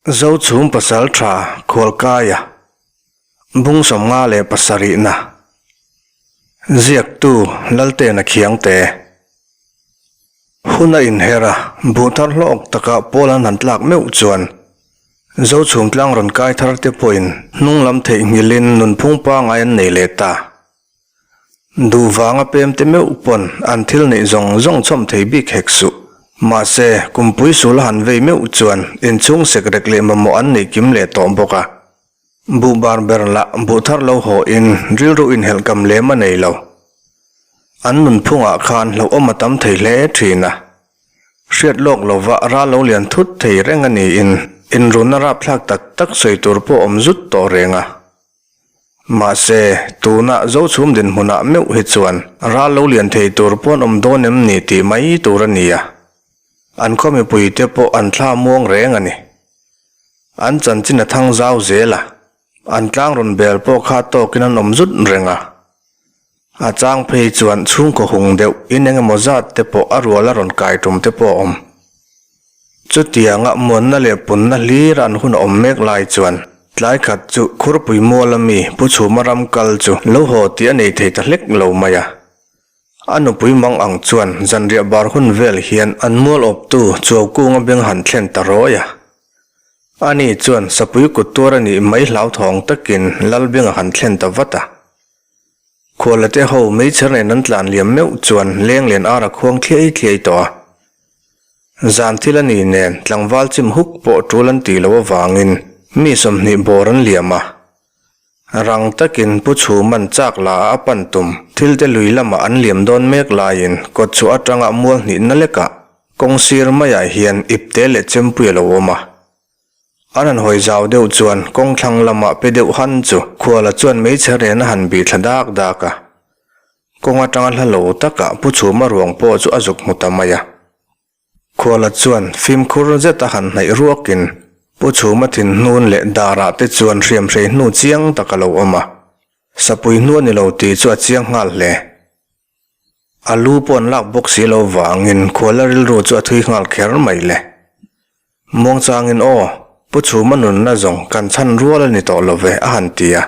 Zochhum Pasaltha Khualkaia Bung 57 na Ziaktu Laltena Khiangte Hun a inher a, buh thar hlawk taka pawl an han tlak meuh chuan Zochhum tlang rawn kai thar te pawhin hnung lam theihnghilhin nunphung pangai an nei leh ta. Duh vanga pem te meuh pawn an thil neih zawng zawng chhawm thei bik hek suh. Mahse, kumpui sul a han vei meuh chuan inchhung sek rek leh mamawh an neih kim leh tawh bawk a. Buh bar ber lah buh thar lo haw in rilru inhelh kam lem a nei lo. An nunphungah khan hlauhawm a tam thei hle thin a. Hriat lawk lova ral lo lian thut thei reng a niin inrunna rapthlak tak tak sawi tur pawh awm zut tawh reng a. Mahse, tuna Zochhum dinhmunah meuh hi chuan ral lo lian thei tur pawn awm dawn em ni tih mai tur a ni a. An khaw mipuite pawh an thla muang reng a ni. An chanchin a thang zau zel a, an tlang rawn bel pawh kha tawkin an awm zut reng a. A chang phei chuan chhungkaw hung deuh in eng emaw zat te pawh a rual a rawn kai tum te pawh a awm. Chutianga muanna leh punna hlir an hun a awm mek lai chuan tlai khat chu Khurpui mual ami Pu Chhuma ram kal chu lo haw tih a nei thei ta hlek lo mai a. A nupui mang ang chuan zanriah bar hun vel hian an mual awptu Chuaukunga beng han thlen ta rawi a. Ani chuan sapui kut tuar a nih mai hlauthawng takin Lalbenga han thlen ta vat a. Khualate ho meichher nen an tlan liam meuh chuan leng len ar a khuang thliai thliai tawh a. Zan thil a ni nen tlangval chim huk pawh tul an tih loh avangin mi 20 bawr an liam a. Rang takin Pu Chhuman chak la a a pan tum thil te lui lamah an liam dawn mek laiin kawtchhuah atanga mual hnihna lekah kawng sir maiah hian ipte leh chempui a lo awm a. An han hawi zau deuh chuan kawng thlang lamah pe deuh han chu Khuala chuan meichher nen a han bih thla dak dak a. Kawng atanga hla lo takah Pu Chhuma ruang pawh chu a zuk hmu ta mai a. Khuala chuan fimkhur zet a han hnaih ruakin Pu Chhuma thin hnun leh darah te chuan hriamhrei hnu chiang tak a lo awm a. Sapui hnu a ni lo tih chu a chiang nghal hle. A lu pawh an lak bawk si lo vangin Khuala rilru chu a thui nghal kher mai le. Muangchangin aw, Pu Chhuma nunna zawng kan chhan rual a ni tawh lo ve a han ti a.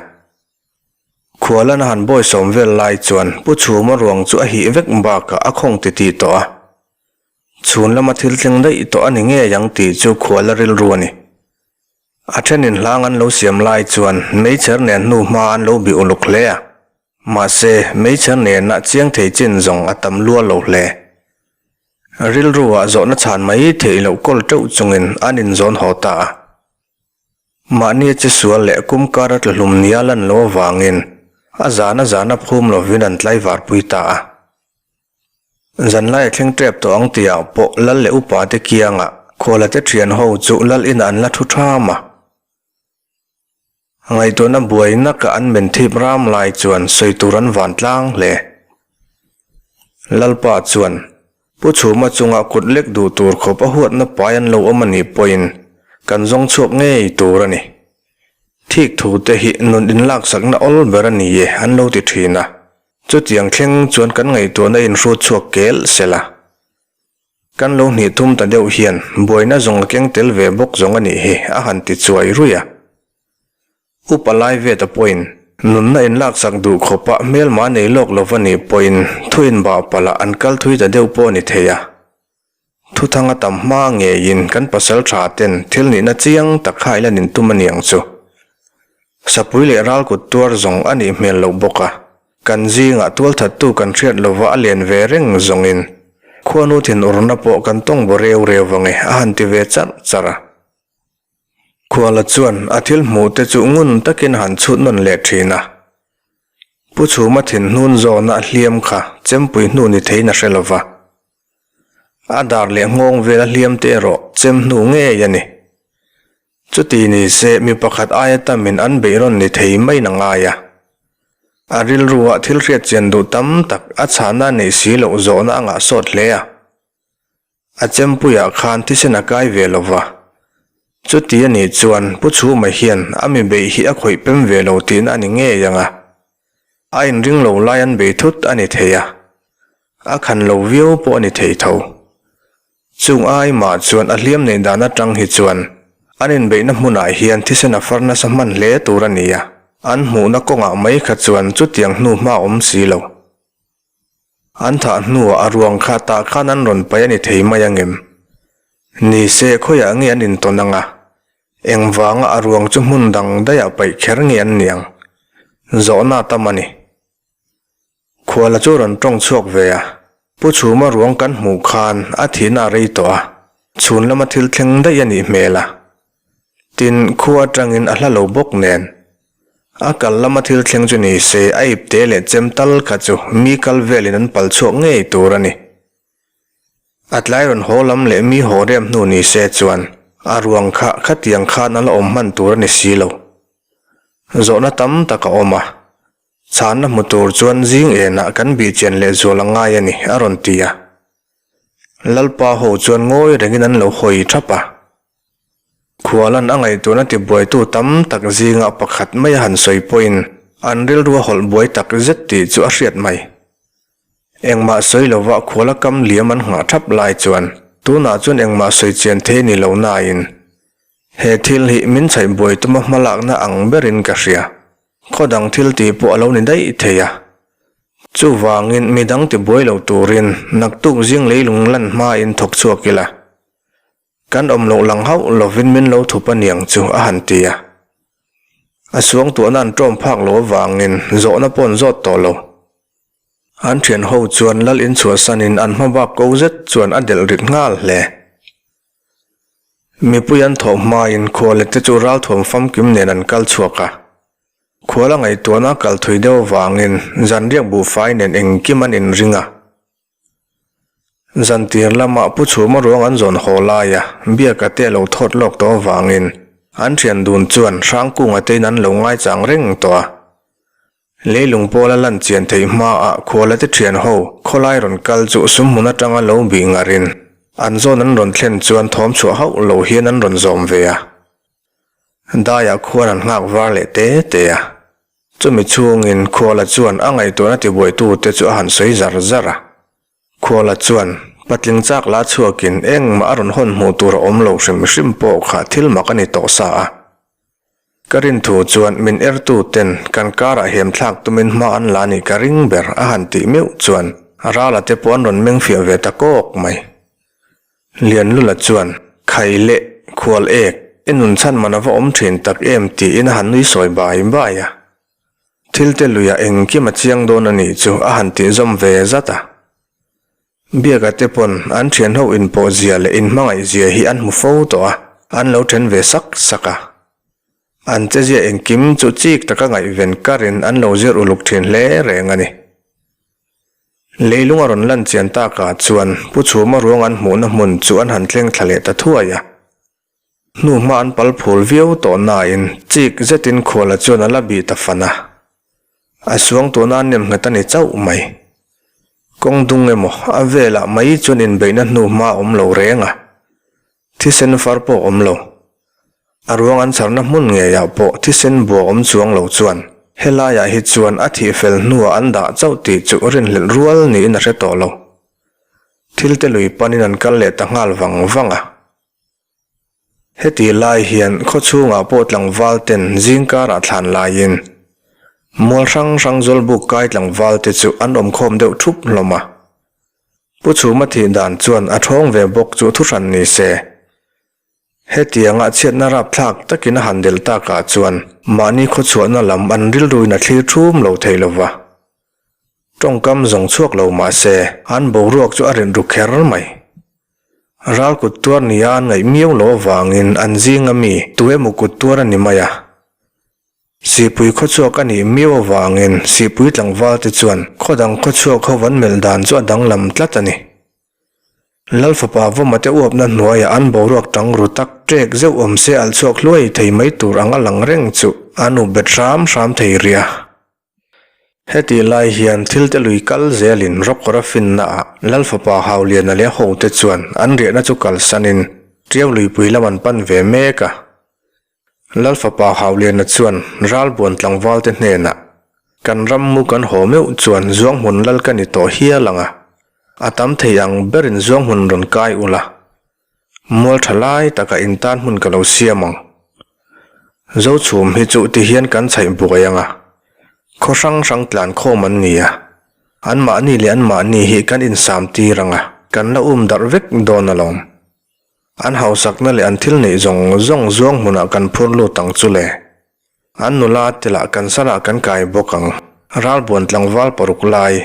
Khualan a han bawisawm vel lai chuan Pu Chhuma ruang chu a hih vek bakah a khawng titih tawh a. Chhun lama thil thleng daih tawh a ni ngei ang tih chu Khuala rilru a ni. A thenin hlang an lo siam lai chuan meichher nen hnu hma an lo bih uluk hle a. Mahse, meichher nena chiang thei chin zawng a tam lua lo hle. Rilruah zawhna chhan mai theih loh kawl teuh chungin an inzawn haw ta a. Mahnia che sual leh kum kar a tla hlum nia lan lo avangin a zana zana phum lovin an tlaivarpui ta a. Zanlai a thleng tep tawh ang tihah pawh lal leh upa te kiangah khuala te thian ho chu lal inah an la thu tham a. Ngaihtuahna buai naka an men thip ram lai chuan sawi tur an van tlang hle. Lalpa chuan, Pu Chhuma chunga kut lek duh tur khawp a huatna pai an lo awm a nih pawhin kan zawng chhuak ngei tur a ni. Thik thu te hi nun inlaksakna awl ber a ni e an lo ti thin a. Chutiang thleng chuan kan ngaihtuahna inhrut chhuak kel sela. Kan lo hnih thum ta deuh hian buaina zawng a keng tel ve bawk zawng a nih hi a han ti chuai ruih a. Upa lai ve ta pawhin nunna inlaksak duh khawpah hmelma nei lawk lo va nih pawhin thu inbah palh ah an kal thui ta deuh pawh a ni thei a. Thuthang a tam hma ngeiin kan pasal tha ten thil nihna chiang tak kha ila nin tum a niang chu. Sapui leh ral kut tuar zawng a nih hmel loh bawk a. Kan zingah tualthattu kan hriat lova a len ve reng zawngin khuanu thinurna pawh kan tawng baw reu reu vang e a han ti ve charh charh a. Khuala chuan a thil hmuh te chu ngun takin a han chhut nawn leh thin a. Pu Chhuma thinhnun zawna a hliam kha chempui hnu ni theiin a hre lova. A dar leh nghawng vel a hliam te erawh chem hnu ngei a ni. Chuti ni se mi pakhat aia tamin an beih rawn ni thei maiin a ngai a. A rilruah thil hriat chian duh tam tak a chhahna neih si loh zawhna a ngah sawt hle a. A chempuiah khan thisen a kai ve lo va. Chuti a nih chuan Pu Chhuma hian a mi beih hi a khawih pem ve lo tihna a ni ngei ang a. A inring lo lai an bei thut a ni thei a. A khan lo viau pawh a ni thei tho. Chung ai mah chuan a hliam neih dan atang hi chuan An inbeihna hmunah hian thisen a far nasa hman hle tur a ni a, an hmuhna kawngah mai kha chuan chutiang hnu hma awm si lo. An thah hnuah a ruang kha tah khan an rawn paih a ni thei mai angem? Ni se, khawiah nge an intawn ang a? Engvanga a ruang chu hmun dang daihah paih kher nge an ni ang? Zawhna tam a ni. Khuala chu rawn tawng chhuak ve a, Pu Chhuma ruang kan hmuh khan a thihna a rei tawh a, chhun lama thil thleng daih a nih hmel a. Tin, khua atangin a hla lo bawk nen. A kal lama thil thleng chu ni se a ipte leh chem tal kha chu mi kal velin an pal chhuak ngei tur a ni. A tlai rawn haw lam leh mi haw rem hnu ni se chuan a ruang kha khatiang khan a la awm hman tur a ni si lo. Zawhna tam tak a awm a, Chhanna hmu tur chuan zing enah kan bihchian lehzual a ngai a ni, a rawn ti a. Lalpa ho chuan ngawi rengin an lo hawi thap a. Khualan a ngaihtuahna tibuaitu tam tak zinga pakhat mai a han sawi pawhin an rilru a hawlh buai tak zet tih chu a hriat mai. Engmah sawi lova khuala kam liam an nghah thap lai chuan tunah chuan engmah sawi chian thei ni lo nain he thil hi min chhaih buai tuma hmalakna ang berin ka hria. Khaw dang thil tih pawh a lo ni daih thei a. Chuvangin mi dang ti buai lo turin naktuk zing leilung lan hmain thawk chhuak ila. Kan awm loh lang hauh lovin min lo thup aniang chu a han ti a. A suangtuahna an ṭawm phak loh avangin zawhna pawh an zawt tawh lo. An ṭhian ho chuan lal inchhuahsanin an hma bak ko zet chuan a delh rit nghal hle. Mipui an thawh hmain khualete chu ralthuam famkim nen an kal chhuak a. Khuala ngaihtuahna kal thui deuh avangin zanriak buhfai nen engkim an inring a. Zantir lamah Pu Chhuma ruang an zawn haw laia Biaka te a lo thawt lawk tawh avangin an thian dun chuan Hrangkunga tein an lo ngaichang reng tawh a. Leilung pawla lan chian theih hmaah khualate thian ho khawlai rawn kal chu sumhmun atanga lo bih ngarin an zawn an rawn thlen chuan thawm chhuah hauh lo hian an rawn zawm ve a. Daiah khuan an nghak var leh te te a. Chumi chhungin khuala chuan a ngaihtuahna tibuaitute chu a han sawi zar zar a. Khuala chuan patling chak la chhuakin engmah a rawn hawn hmuh tur a awm lo hrim hrim pawh kha thil mak a ni tawh sa a. Ka rin thu chuan min ertu ten kan karah hem thlak tumin hma an la nih ka ring ber a han tih meuh chuan rala te pawh an rawn meng fiah ve ta kawk mai. Lianlula chuan Khai leh khual ek i nun chhan man a va awm thin tak em tiin a han nui sawi bai bai a. Thil te luiah engkim a chiang dawn a nih chu a han tih zawm ve zat a. Biaka te pawn an thianho inpawh zia leh inhmangaih zia hi an hmu fo tawh a, an lo then ve sak sak a. An chezia engkim chu chik taka ngaihven karin an lo zir uluk thin hle reng a ni. Leilung a rawn lan chian takah chuan Pu Chhuma ruang an hmuhna hmun chu an han thleng thla leh ta thuai a. Hnuhma an pal phul viau tawh nain chik zetin khuala chuan a la bih ta fan a. A suang tuna a nem nghet a ni chauh mai. Kawng dung emaw a velah mai chuan inbeihna hnuhma a awm lo reng a, thisen far pawh a awm lo. A ruang an chharna hmun ngeiah pawh thisen bua awm chuang lo chuan helaiah hi chuan a thih fel hnuah an dah chauh tih chu rinhlelh rual niin a hre tawh lo. Thil te lui panin an kal leh ta nghal vang vang a. Heti lai hian khaw chhungah pawh tlangval ten zingkarah thlan laiin mual hrang hrang zawlbuk kai tlangval te chu an awm khawm deuh thup hlawm a. Pu Chhuma thih dan chuan a thawng ve bawk chu thuhran ni se. Hetianga chhiatna rapthlak takin a han delh takah chuan mahni khawchhuahna lam an rilruin a thlir thum lo thei lova. Tawngkam zawng chhuak lo mah se an boruak chu a rin ru kher mai. Ral kut tuar nia an ngaih miau lo avangin an zinga mi tu emaw kut tuar a ni mai a. Sihpui khawchhuak a nih miau avangin Sihpui tlangval te chuan khaw dang khawchhuak ho an melh dan chu a danglam tlat a ni. Lal fapa Vawma te uapna hnuaiah an boruak tang ru tak ṭek zeuh awm se alh chhuak hluai thei mai tur ang a lang reng chu an up bet hram hram thei rih a. Hetih lai hian thil te lui kal zelin Rawkawra finnaah Lal fapa Hauliana leh hote chuan an riahna chu kalsanin Tiau luipui lam an pan ve mek a. Lal fapa Hauliana chuan Ralbuan tlangvalte hnenah, Kan ram mu kan haw meuh chuan Zuanghmun lal ka ni tawh hial ang a, a tam thei ang berin Zuanghmun rawn kai ula. Mual tha lai takah in tan hmun ka lo siam ang. Zochhum hi chu ti hian kan chhaih buai ang a, khaw hrang hrang tlan khawm an ni a, anmahni leh anmahni hi kan insam tir ang a, kan la um darh vek dawn alawm. An hausakna leh an thil neih zawng zawng zuang hmunah kan phur lut ang chu le. An nula te lah kan salah kan kai bawk ang. Ralbuan tlangval paruk lai,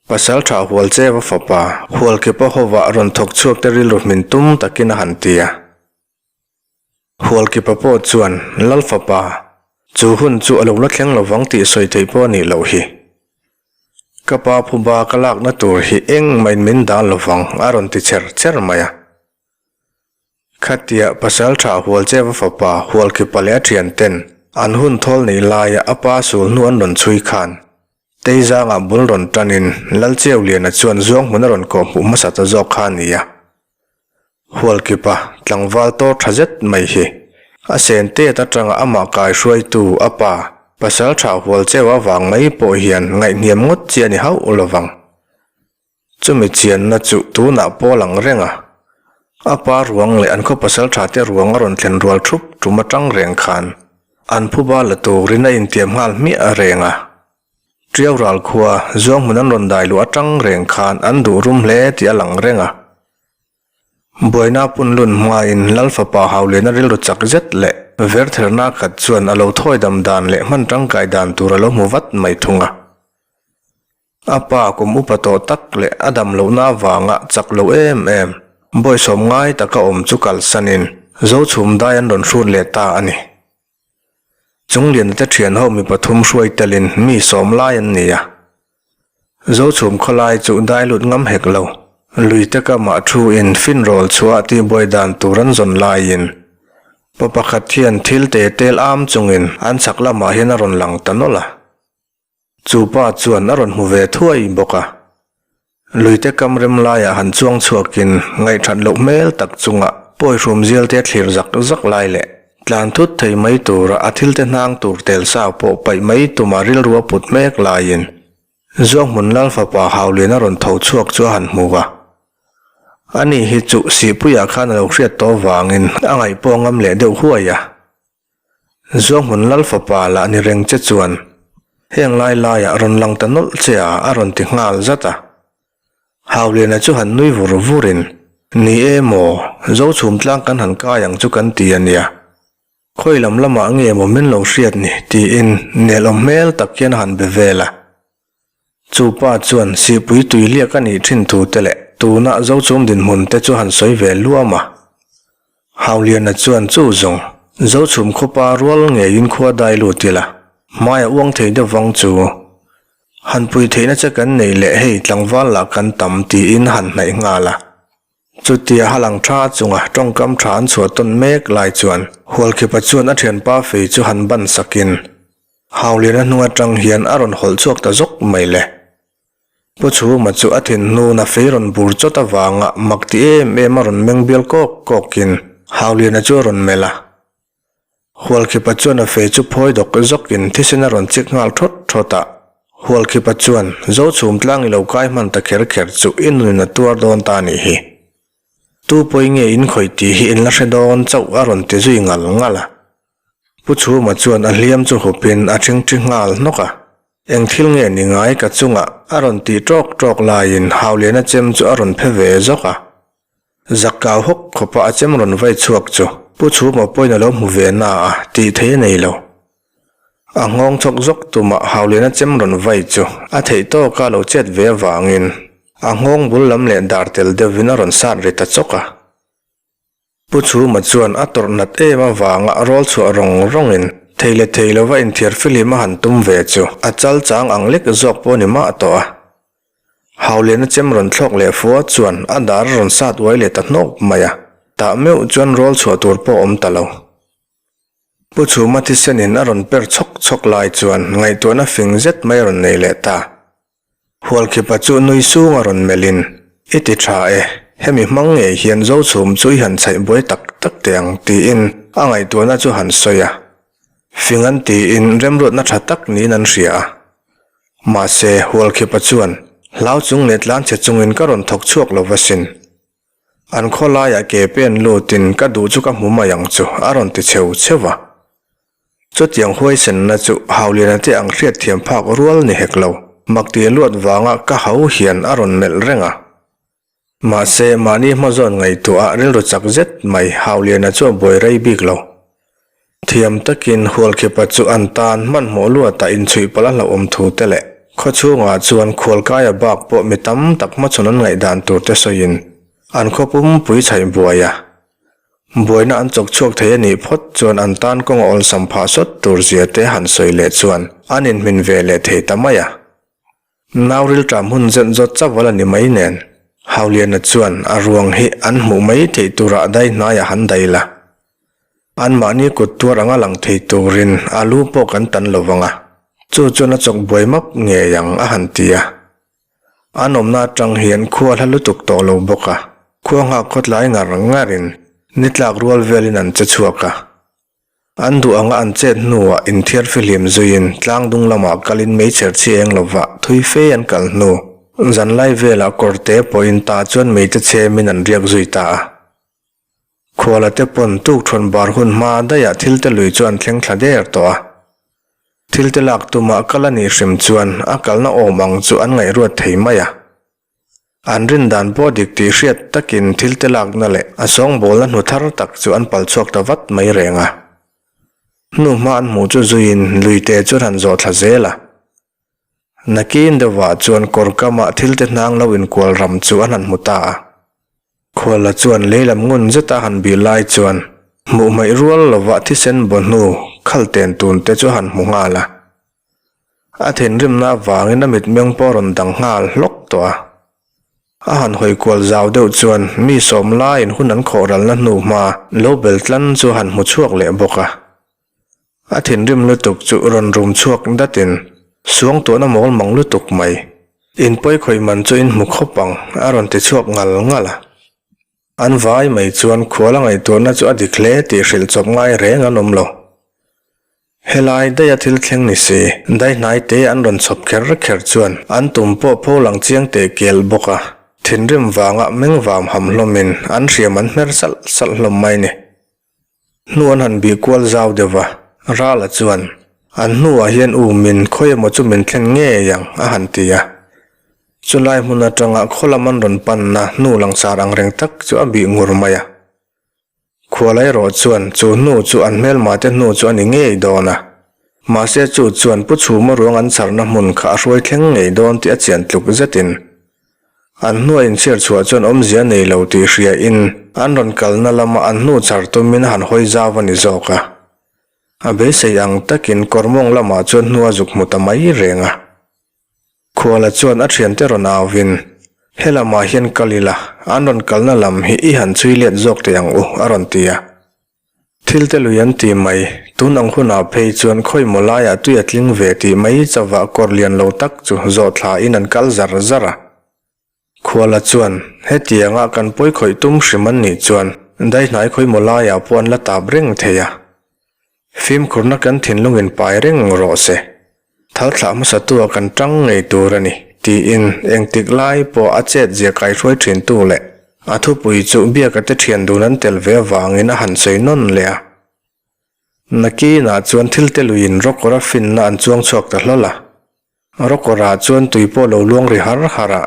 pasal tha hual cheva fapa, Hualkipa hovah rawn thawk chhuak te rilru hmin tum takin a han ti a. Hualkipa pawh chuan, Lal fapa, chu hun chu a lo la thleng lovang tih sawi theih pawh a nih loh hi. Ka pa phuba ka lakna tur hi engmah in min dal lovang a rawn ti cher cher mai a. Khatia Pasalṭha Hualcheva fapa Hualkipa leh a ṭhianten an hun thawl nei laia a pa sul hnu an rawn chhui khan Teizangah bul rawn ṭanin Lalcheuliana chuan zuang hmun a rawn kawh hmuh hmasa ta zawk kha a ni a. Hualkipa tlangval tawr ṭha zet mai hi a sen tet aṭanga amah kai hruaitu a pa Pasalṭha Hualcheva vang mai pawh hian ngaihhniam ngawt chi a ni hauh lovang. Chumi chianna chu tunah pawh lang reng a, a pa ruang leh an khaw pasal tha te ruang a rawn thlen rual thup tum atang reng khan an phuba la turin a intiam nghal hmiah reng a. Tiau ral khua zuang hmun an rawn dai luh atang reng khan an duh rum hle tih a lang reng a. Buaina punlun hmain Lal fapa Hauliana rilru chak zet leh vertherna khat chuan a lo thawi dam dan leh hman tangkai dan tur a lo hmu vat mai thung a. A pa kum upa tawh tak leh a dam lohna avanga chak lo em em, bawisawm ngai taka awm chu kalsanin Zochhum dai an rawn hrut leh ta a ni. Chungliana te thian ho mi pathum hruai telin mi sawm lai an ni a. Zochhum khawlai chu dai lut ngam hek lo, lui te kamah thu in finrawl chhuah tihbuai dan tur an zawn laiin pa pakhat hian thil te tel am chungin an chhak lamah hian a rawn lang ta nawlh a. Chu pa chuan a rawn hmu ve thuai bawk a. Luite kam rem laiah han chuang chhuakin ngaihthat loh hmel tak chunga pawi hrum zialte a thlir zak zak lai leh tlan thut thei mai tura a thilte hnang tur tel sa pawh paih mai tuma rilru a put mek laiin Zuanghmun Lal fapa Haulian a rawn tho chhuak chu a han hmu a. Ani hi chu Sihpuiah khan a lo hriat tawh vangin a ngaih pawh ngam leh deuh huai a. Zuanghmun Lal fapa lah ni reng che chuan heng lai laiah rawn lang ta nawlh che a a rawn ti nghal zat a. Hauliana chu han nui vur vurin, Ni e maw, Zochhum tlang kan han kai ang chu kan ti a nia. Khawi lam lamah nge maw min lo hriat ni tiin nelawm hmel tak hian a han be vel a. Chu pa chuan sihpui tui liak a nih thin thu te leh tuna Zochhum dinhmun te chu han sawi ve luam a. Hauliana chuan chu zawng Zochhum khawpa rual ngeiin khua dai lut ila, hmaia uang thei deuh vang chu han pui theihna che kan nei leh hei tlangval lah kan tam tiin han hnaih nghal a. Chutia halang tha chunga tawngkam tha an chhuah tawn mek lai chuan Hualkhipa chuan a thianpa fei chu han ban sakin Hauliana hnung atang hian a rawn hawlh chhuak ta zawk mai le. Pu Chhuma chu a thinhnuna fei rawn bur chawt avanga mak ti em em a rawn meng bial kawk kawkin Hauliana chu a rawn melh a. Hualkhipa chuan a fei chu phawi dawk zawkin thisen a rawn chik nghal thawt thawt a. Hualkhipa chuan, Zochhum tlang i lo kai hman ta kher kher chu i nunin a tuar dawn ta a nih hi. Tu pawi nge in khawih tih hi in la hre dawn chauh a rawn ti zui ngal ngal a. Pu Chhuma chuan a hliam chu hupin a ṭhingṭhi nghal hnawk a. Eng thil nge ni ngai ka chungah a rawn tih ṭawk ṭawk laiin Hauliana chem chu a rawn phe ve zawk a. Zak kau hawk khawpa a chem rawn vai chhuak chu Pu Chhuma pawhin a lo hmu ve na a tih thei a nei lo. A nghawng chhawk zawk tumah Hauliana chem rawn vai chu a theih tawka lo chet ve avangin a nghawng bul lam leh dar tel deuhvin a rawn sat ri ta chawk a. Pu Chhuma chuan a tawrh nat em avanga rawl chhuah rawng rawngin thei leh thei lova inthiar filim a han tum ve chu a chal chang ang lek zawk pawh ni mah tawh a. Hauliana chem rawn thlawk leh fua chuan a dar a rawn sat uai leh ta hnawk mai a, tah meuh chuan rawl chhuah tur pawh awm ta lo. Pu Chhuma thisenin a rawn per chhawk chhawk lai chuan ngaihtuahna fing zet mai a rawn nei leh ta. Hualkhipa chu nui sung a rawn melhin, I ti tha e, hemi hmang ngei hian Zochhum chu i han chhaih buai tak tak teh ang tiin a ngaihtuahna chu han sawi a. Fing an tiin remruatna tha tak niin an hria a. Mahse, Hualkhipa chuan, Hlau chung leh tlanchhe chungin ka rawn thawk chhuak lo va sin. An khawlaiah ke pen lutin ka duh chu ka hmu mai ang chu a rawn ti cheu cheu a. Chutiang huaisenna chu Hauliana te ang hriatthiam phak rual ni hek lo, mak tih luat vanga ka hau hian a rawn melh reng a. Mahse, mahni hmazawn ngaihtuah rilru chak zet mai Hauliana chu a buai rei bik lo. Thiam takin Hualkhipa chu an tan hmanhmawh luatah inchhuih palh a hlauhawm thu te leh khawchhungah chuan khualkaia bak pawh mi tam tak hmachhawn an ngaihdan tur te sawiin an khaw pumpui chhaih buai a. Buaina an chawk chhuak thei a nih phawt chuan an tan kawng a awlsam phah sawt tur zia te han sawi leh chuan an inhmin ve leh thei ta mai a. Nau rilṭam hun zet zawt chauh a la ni mai nen, Hauliana chuan a ruang hi an hmuh mai theih turah dai hnaiah han daih la. Anmahni kut tuar anga lang thei turin a lu pawh kan tan lo vang a, chu chuan a chawk buai map ngei ang a han ti a. An awmna atang hian khua hla lutuk tawh lo bawk a, khua nghak khawtlai ngar ngarin ni tlak rual velin an che chhuak a. An duh anga an chet hnuah inthiar fihlim zuiin tlang dung lamah kalin meichher chi eng lova thui fe an kal hnu. Zanlai velah kawrte pawhin ta chuan meite chhemin an riak zui ta a. Khuala te pawn tukṭhawn bar hun hma daihah thil te lui chu an thleng thla der tawh a. Thil te lak tumah kal a nih hrim chuan a kalna awm ang chu an ngaihruat thei mai a. An rin dan pawh dik tih hriat takin thil te lakna leh a sawngbawlna hnu thar tak chu an pal chhuak ta vat mai reng a. Hnu hma an hmuh chu zuiin luite chu an han zawh thla zel a. Nakin deuhah chuan kawr kamah thil te hnang lo inkual ram chu an han hmu ta a. Khuala chuan lei lam ngun zeta han bih lai chuan hmuh hmaih rual lovah thisen baw hnu khal ten tun te chu a han hmu nghal a. A thinrimna avangin a mitmeng pawh a rawn dang nghal hlawk tawh a. A han hawi kual zau deuh chuan mi sawm laiin hun an khawh ralna hnu hma lo bel tlan chu a han hmu chhuak leh bawk a. A thinrim lutuk chu rawn rum chhuak datin suangtuahna mawl mang lutuk mai. Inpawi khawih man chu in hmu khawp ang a rawn ti chhuak ngal ngal a. An vai mai chuan khuala ngaihtuahna chu a dik hle tih hrilh chawp ngai reng an awm lo. Helai daia thil thleng ni si, dai hnai te an rawn chhawp kher kher chuan an tum pawh pho lang chiang teh kel bawk a, thinrim vanga meng vam ham hlawmin an hriam an hmer salh salh hlawm mai ni. Hnu an han bih kual zau deuh va, Rala chuan, An hnuah hian u min khawi emaw chu min thlen ngei ang, a han ti a. Chulai hmun atanga khaw lam an rawn panna hnu langsar angreng tak chu a bih ngur mai a. Khual erawh chuan chu hnu chu an hmelmate hnu chu a ni ngei dawn a. Mahse chu chuan Pu Chhuma ruang an chharna hmun kha a hruai thleng ngei dawn tih a chian tluk zetin an hnua inchhiar chhuah chuan awmzia nei lo tih hriain an rawn kalna lama an hnu chhar tumin a han hawi zau a ni zawk a. A beisei ang takin kawrmawng lamah chuan hnu a zuk hmu ta mai reng a. Khuala chuan a thiante rawn auvin, He lamah hian kal ila, an rawn kalna lam hi i han chhui let zawk teh ang u, a rawn ti a. Thil te lui an ti mai, tun ang hunah phei chuan khawi maw laiah tui a tling ve tih mai chauhah kawr lian lo tak chu zawh thlain an kal zar zar a. Khuala chuan, Hetianga kan pawi khawih tum hrim an nih chuan daihnai khawi maw laiah pawh an la tap reng thei a. Fimkhurna kan thinlung in pai reng rawh se. Thal thlah hmasatu ah kan tang ngei tur a ni, tiin engtik lai pawh a chet zia kaihruai thintu leh a thupui chu biaka te thian dun an tel ve avangin a han sawi nawn leh a. Nakinah chuan thil te luiin rawkawr a finna an chuang chhuak ta hlawl a. Rawkawrah chuan tui pawh lo luang ri har har a.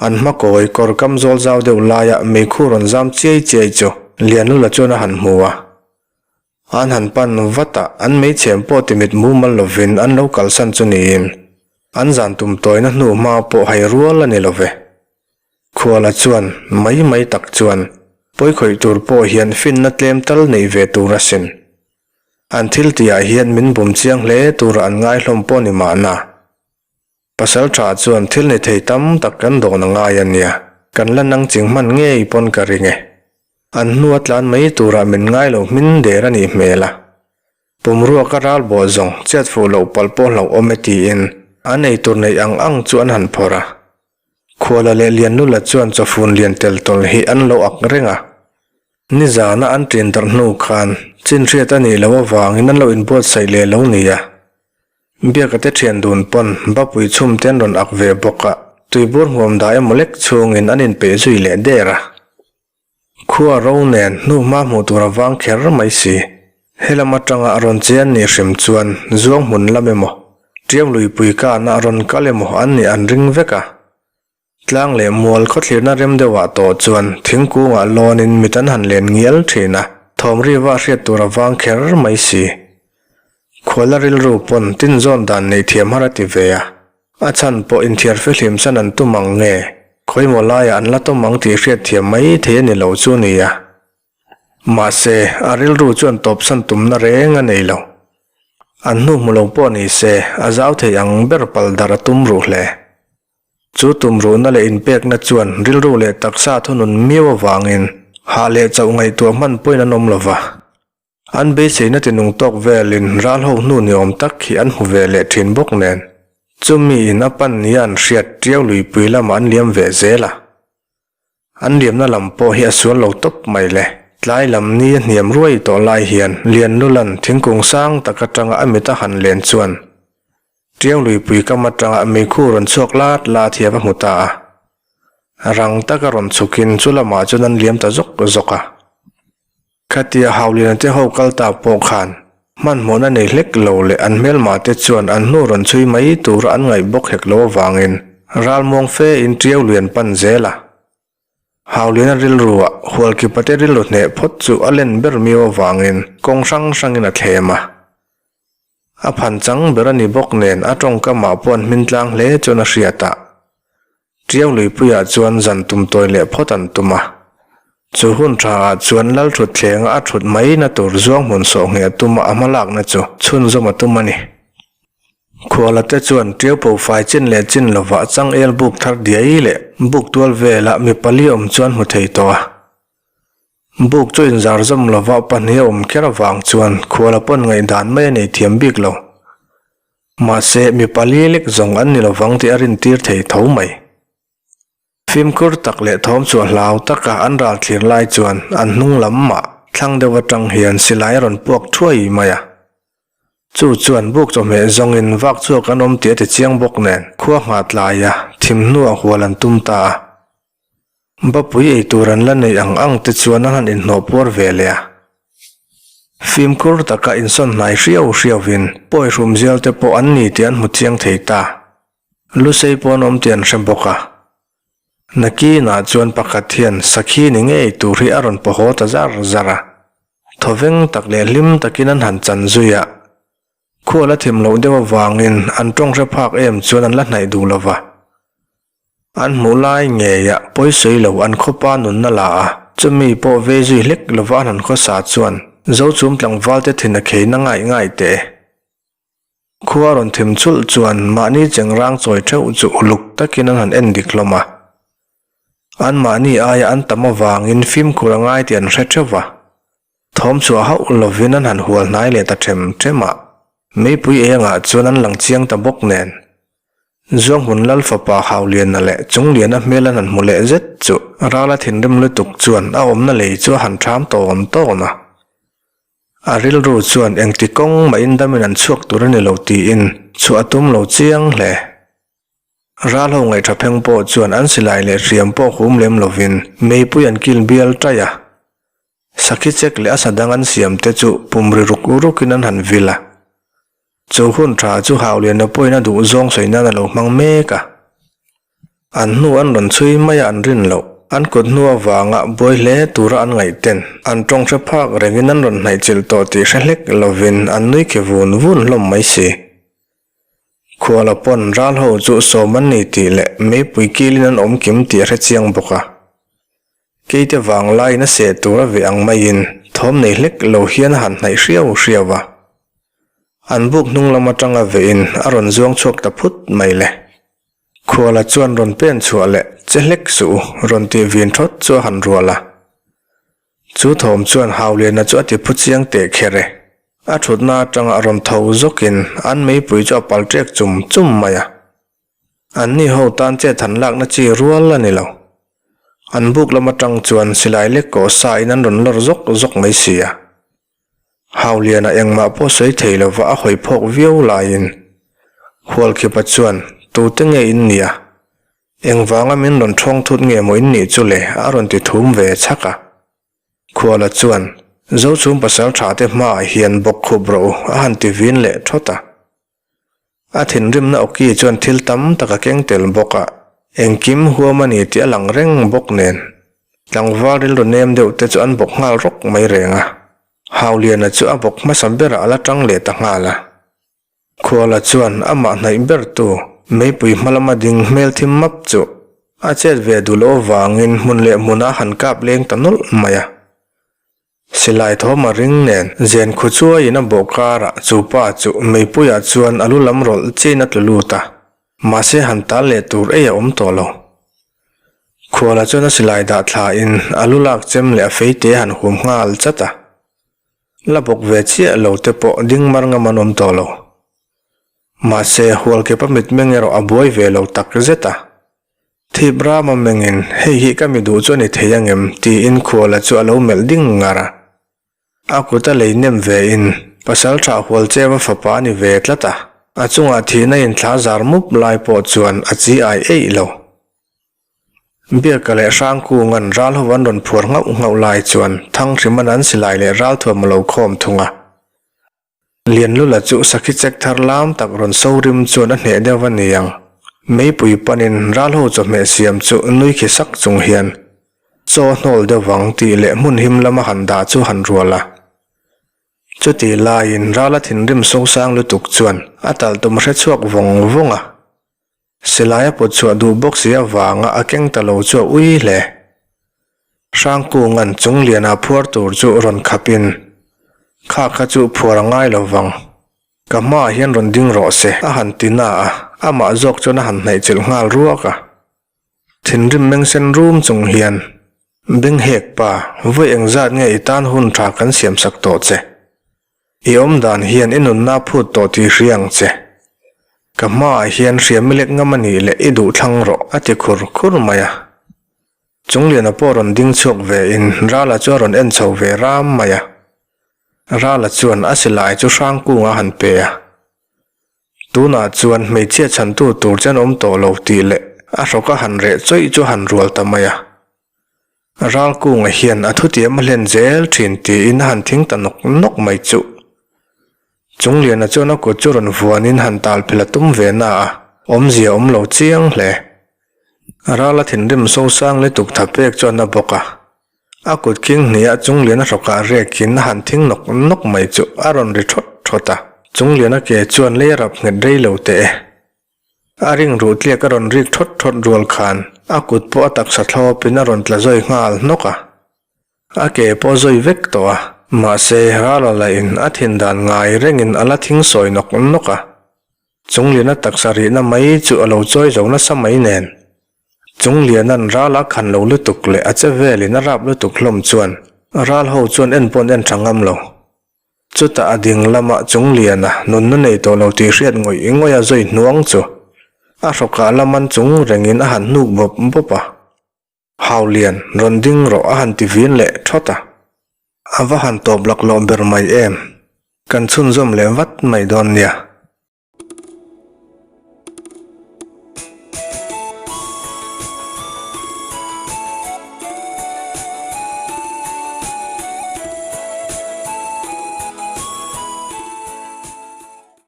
An hma kawi kawr kam zawl zau deuh laia meikhu rawn zam chiai chiai chu Lianlula chuan a han hmu a. An han pan vat a, an meichhem pawh timit mumal lovin an lo kalsan chu niin an zan tum tawina hnu hma pawh hai rual a ni lo ve. Khuala chuan mai mai tak chuan pawi khawih tur pawh hian finna tlem tal neih ve tur asin. An thil tihah hian min bum chiang hle tura an ngai hlawm pawh ni mahna. Pasal tha chuan thil ni thei tam tak kan dawn a ngai a nia, kan la nang ching hman ngei pawn ka ring e. An hnua tlan mai turah min ngai lo hmin der a nih hmel a. Pumrua ka ral bawh zawng chet fuh loh palh pawh hlauhawm e tiin an eitur neih ang ang chu an han phawrh a. Khuala leh Lianlula chuan chawfun lian tel tawl hi an lo ak reng a. Nizana an ṭin darh hnu khan chin hriat a nih loh avangin an lo inbuatsaih leh lo nia. Biaka te ṭhian dun pawn Bapui chhum te an rawn ak ve bawk a, tuibur hmuam dah emaw lek chhungin an inpeih zui leh der a. Khua ro nen hnuhma hmuh tur a vang kher mai si. Helam atanga a rawn che an nih hrim chuan zuang hmun lam emaw, tiang luipui kana a rawn kal emaw an nih an ring vek a. Tlang leh mual khawthlirna rem deuhah tawh chuan thingkungah lawnin mit an han len ngial thin a, thawm riva hriat tur a vang kher mai si. Khuala rilru pawn tinzawn dan neih thiam har a ti ve a, a chhan pawh inthiar fihlim san an tum ang nge, khawimaw laiah an la tawm ang tih hriat thiam mai thei a ni lo chu nia. Mahse, a rilru chuan tawpsan tumna reng a nei lo. An hnu hmu lo pawh ni se, a zau thei ang ber pal dar a tum ruh hle. Chu tumruhna leh inpekna chuan rilru leh taksa thunun miau avangin hah leh chauh ngaihtuah hman pawhin an awm lo va. An beiseina tinung tawk velin ral ho hnu ni awm tak hi an hmu ve leh thin bawk nen, chumi in a pan nia an hriat tiau luipui lamah an liam ve zel a. An liamna lam pawh hi a sual lo tawp mai le. Tlai lam ni a hniam ruai tawh lai hian Lianlulan thingkung sang tak atanga a mit a han len chuan Tiang luipui kam atanga meikhu rawn chhuak lat lat hi a va hmu ta a. Rang taka rawn chhukin chu lamah chuan an liam ta zawk zawk a. Khatia Hauliana te ho kal ta pawh khan hmanhmawhna nei hlek lo leh an hmelmah te chuan an hnu rawn chhui mai tura an ngaih bawk hek lo avangin ralmuang fe in tiau lui an pan zel a. Hauliana rilruah Hualkipa te rilru hneh phawt chu a len ber miau avangin kawng hrang hrangin a thlem a. A phan chang ber a ni bawk nen a tawngkamah pawh an hmin tlang hle chuan a hriat a. Tiau luipuiah chuan zan tum tawi leh phawt an tum a. Chu hun thaah chuan lal thut thlenga a thut mai na tur zuang hmun sawh ngheh a tum a, a hmalakna chu chhunzawm a tum a ni. Khuala te chuan tiau pho fai chin leh chin lovah changel buk thar diai leh buk tual velah mi pali awm chuan hmu thei tawh a. Buk chu inzar zawm lova pahnih a awm kher avang chuan khuala pawn ngaihdan mai a nei thiam bik lo. Mahse, mi pali lek zawng an ni lovang tih a rintir thei tho mai. Fimkhur tak leh thawm chhuah hlau taka an ral thlir lai chuan an hnung lam mah thlang deuh atang hian silai a rawn puak thuai mai a. Chu chuan buk chawhmeh zawngin vak chhuak an awm tih a ti chiang bawk nen khua nghah tlaia thim hnuah hual an tum ta a. Bapui ei tur an la neih ang ang te chuan an han inhnawh puar ve leh a. Fimkhur taka insawn hnai hriau hriauvin pawi hrum zial te pawh an ni tih an hmu chiang thei ta. Lusei pawh an awm tih an hre bawk a. Nakinah chuan pakhat hian sakhi ni ngei tur hi a rawn paw haw ta zar zar a. Thawveng tak leh hlim takin an han chan zui a. Khual a thim loh deuh avangin an tawng hre phak em chuan an la hnaih duh lo va. An hmuh lai ngeiah pawisawi lo an khawpa nunna la a, chumi pawh vei zui hlek lova an han khawsa chuan Zochhum tlangvalte thin a kheina ngai ngai teh. Khua rawn thim chulh chuan mahni chengrang chawi theuh chu uluk takin an han en dik hlawm a. Anmahni aia an tam avangin fimkhur a ngai tih an hre theuh va. Thawm chhuah hauh lovin an han hual hnai leh ta them them a, meipui engah chuan an lang chiang ta bawk nen. Zuanghmun Lal fapa Hauliana leh Chungliana hmel an han hmu leh zet chu Rala thinrim lutuk chuan a awmna lei chu a han ṭham tawn tawn a. A rilru chuan engti kawng mahin damin an chhuak tur a ni lo tiin chhuah a tum lo chiang hle. Ral ho ngaihṭha pheng pawh chuan an silai leh hriam pawh hum lem lovin meipui an kil bial ṭaih a. Sakhi chek leh a sa dang an siam te chu pum ri ruk rukin an han vil a. Chu hun tha chu Hauliana pawhin a duh zawng sawi nan a lo hmang mek a. An hnu an rawn chhui mai a an rin loh. An kut hnu avanga buai hle tura an ngaih ten an tawng hre phak rengin an rawn hnaih chilh tawh tih hre hlek lovin an nui khi vun vun hlawm mai si. Khuala pawn ral ho chu sawm an ni tih leh meipui kilin an awm kim tih a hre chiang bawk a. Keite vanglaiin a seh tur a veh ang maiin thawm nei hlek lo hian a han hnaih hriau hriau a. An buk hnung lam atanga vehin a rawn zuang chhuak ta phut mai le. Khuala chuan rawn pen chhuah leh che hlek suh u rawn tih vin thawt chu a han rual a. Chu thawm chuan Hauliana chu a ti phu chiang teh kher e. A thutna atanga a rawn tho zawkin an meipui chu a pal ṭek chum chum mai a. Anni ho tan chet han lakna chi rual a ni lo. An buk lam atang chuan silai lek kawh sa in an rawn lawr zawk zawk mai si a. Hauliana engmah pawh sawi thei lova a hawi phawk viau laiin Hualkhipa chuan tute nge in nia? Engvanga min rawn thawng thut nge maw in nih chu le? a rawn ti thum ve chhak a. Khuala chuan, Zochhum pasal tha te hmaah hian bawk khup rawh u, a han ti vin leh thawt a. A thinrimna awki chuan thil tam tak a keng tel bawk a, engkim huam a ni tih a lang reng bawk nen. Tlangval rilru nem deuh te chu an bawk nghal rawk mai reng a. Hauliana chu a bawk hmasa berah a la tang leh ta nghal a. Khuala chuan amah hnaih bertu meipui hma lama ding hmel thim map chu a chet ve duh loh avangin hmun leh hmunah a han kap leng ta nawlh mai a. Silai thawm a ring nen zen khu chuaiin a bawh karah chu pa chu meipuiah chuan a lu lam rawlh chiin a tlu lut a, mahse han tal leh tur ei a awm tawh lo. Khuala chuan a silai dah thlain a lu lak chem leh a feite a han hum nghal chat a. La bawk ve chiah lo te pawh ding mar ngam an awm tawh lo. Mahse Hualkepa mitmeng erawh a buai ve lo tak zet a. Thip rama mengin hei hi ka mi duh chu a ni thei angem tiin Khuala chu a lo melh ding ngar a. A kut a lei nem ve in pasal tha hual cheva fapa a ni ve tlat a, a chungah thihna in thla zar mup lai pawh chuan a chi ai eih lo. Biaka leh Hrangkunga'n ral ho an rawn phuar nghauh nghauh lai chuan Thanghrima'n an silai leh ralthuam a lo khawm thung a. Lianlula chu sakhi chek thar lam tak rawn so rim chuan a hneh deuh a ni ang. Meipui panin ral ho chawhmeh siam chu nui khi sak chung hian chaw hnawl deuh vang tih leh hmun him lama han dah chu han rual a. Chutih laiin rala thinrim sosang lutuk chuan a talh tum hre chhuak vawng vawng a. Silai a pawt chhuah duh bawk si avanga a keng ta lo chu a ui hle. Hrangkunga'n Chungliana phuar tur chu rawn khapin, Kha kha chu phuar a ngai lo vang. Ka hmaah hian rawn ding rawh se, a han ti na a, amah zawk chuan a han hnaihchilh nghal ruak a. Thinrim mengsen rum chung hian, Benghek pa, vawi engzat nge i tan hun tha kan siamsak tawh che? I awm dan hian i nunna phut tawh tih hria ang che. Ka hmaah hian hriam i lek ngam a nih leh i duh thlang rawh, a ti khur khur mai a. Chungliana pawh rawn ding chhuak ve in Rala chu a rawn en chho ve ram mai a. Rala chuan a silai chu Hrangkunga a han pe a. Tunah chuan hmeichhia chhantu tur che an awm tawh lo tih leh a hrawk a han reh chawih chu a han rual ta mai a. Ralkunga hian a thutiam a hlen zel thin tiin a han thing ta nawk nawk mai chuh. Chungliana chuan a kut chu rawn vuanin han tal phel a tum ve na a, awmzia awm lo chiang hle. Rala thinrim sosang lutuk tha pek chuan a bawk a. A kut khing hniah Chungliana hrawkah rekin a han thing nawk nawk mai chu a rawn ri thawt thawt a. Chungliana ke chuan lei a rap nghet rei lo teh e. A ring ruh tliak a rawn rik thawt thawt rual khan a kut pawh a taksa thlawpin a rawn tla zawi nghal hnawk a. A ke pawh a zawi vek tawh a, mahse ral a lahin a thin dan ngai rengin a la thing sawi nawk nawk a. Chungliana taksa rihna mai chu a lo chawi zo nasa mai nen. Chungliana'n ral a khan lo lutuk leh a che velin a rap lutuk hlawm chuan ral ho chuan en pawn en tha ngam lo. Chutah a ding lamah Chungliana nunna nei tawh lo tih hriat ngawih ngawih a zawi hnuang chu a hrawkah laman chung rengin a han hnuk bawp bawp a. Haulian, rawn ding rawh a han ti vin leh thawt a. A va han tawp laklawh ber mai em? Kan chhunzawm leh vat mai dawn nia.